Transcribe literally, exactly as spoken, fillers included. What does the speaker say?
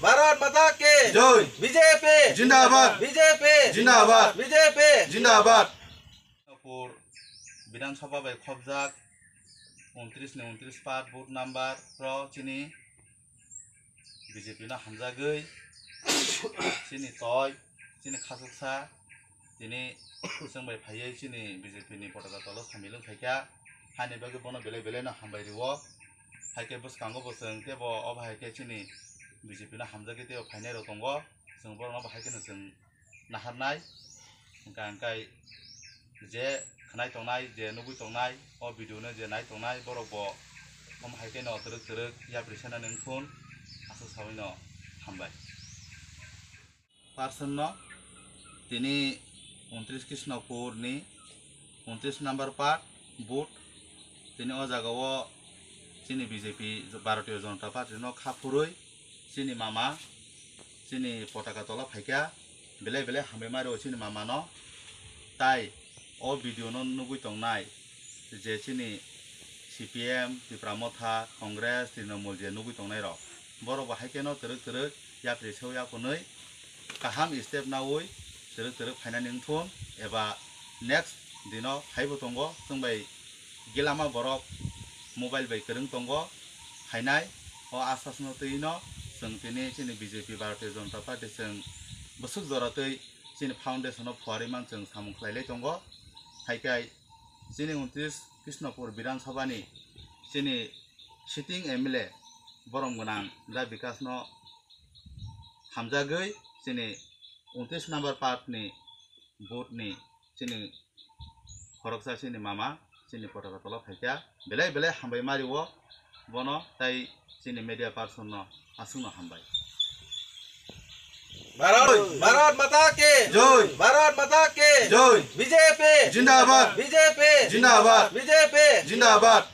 Bharat Mata ki Jai. B J P Jindabad. B J P Jindabad. B J P Jindabad. Pur Bidhan Sabha bai khobjak untris ni untris part booth number pro chini B J P no hamjagwi chini toi, chini khasuksa, tini chwng bai phaiwi chini B J P ni potaka tolo samilwng khaikha. Haini bagwi bono belai belai no hambai rwo. Haikhe bwskango bo chwng tebo obo haikhe chini B J P no hamjagwi tebo phainai rok tongo. Chwng borok no bo haikhe no chwng naharnai. Hwnkha hwnkhe je khwnai tongnai, je nugwi tongnai, o video no je nai tongnai, borok bo omo haikhe no twrwk twrwk yapri sanani wngthun, aswk sawi no hambai. Person no tini untris Krishnapur ni untris number part booth, tini o jaga o chini B J P, Bharatiya Janata Party no kha phurwi chini mama chini potaka tola phaikha, belai belai hambai ma rwo chini mama no. Tai o video no nugwi tongnai je chini C P M, Tipra Motha, Congress, Trinamool je nugwi tongnai rok, borok bo haikhe no twrwk twrwk yapri sewi aphunwi kaham step nawi twrwk twrwk phainani wngthun eba next dino phaibo tongo chwng bai gilama borok mobile bai kwrwng tongo phainai. O asasno twi no chwng tini chini B J P Bharatiya Janata Party chwng bwswk jora twi chini foundation o phuarwi man chwng samung khlai lai tongo. Haikhai chini untris Krishnapur Bidhan Sabha ni chini sitting M L A borom gwnang da Bikash no hamjagwi chini untris number part ni booth ni chini khoroksa chini mama chini potaka tola phaikha, belai belai hambai ma rwo bono tai chini media person no aswk no hambai. Bharat, Bharat Mata ki Jai. Bharat Mata ki Jai. B J P Jindabad. B J P Jindabad. B J P Jindabad.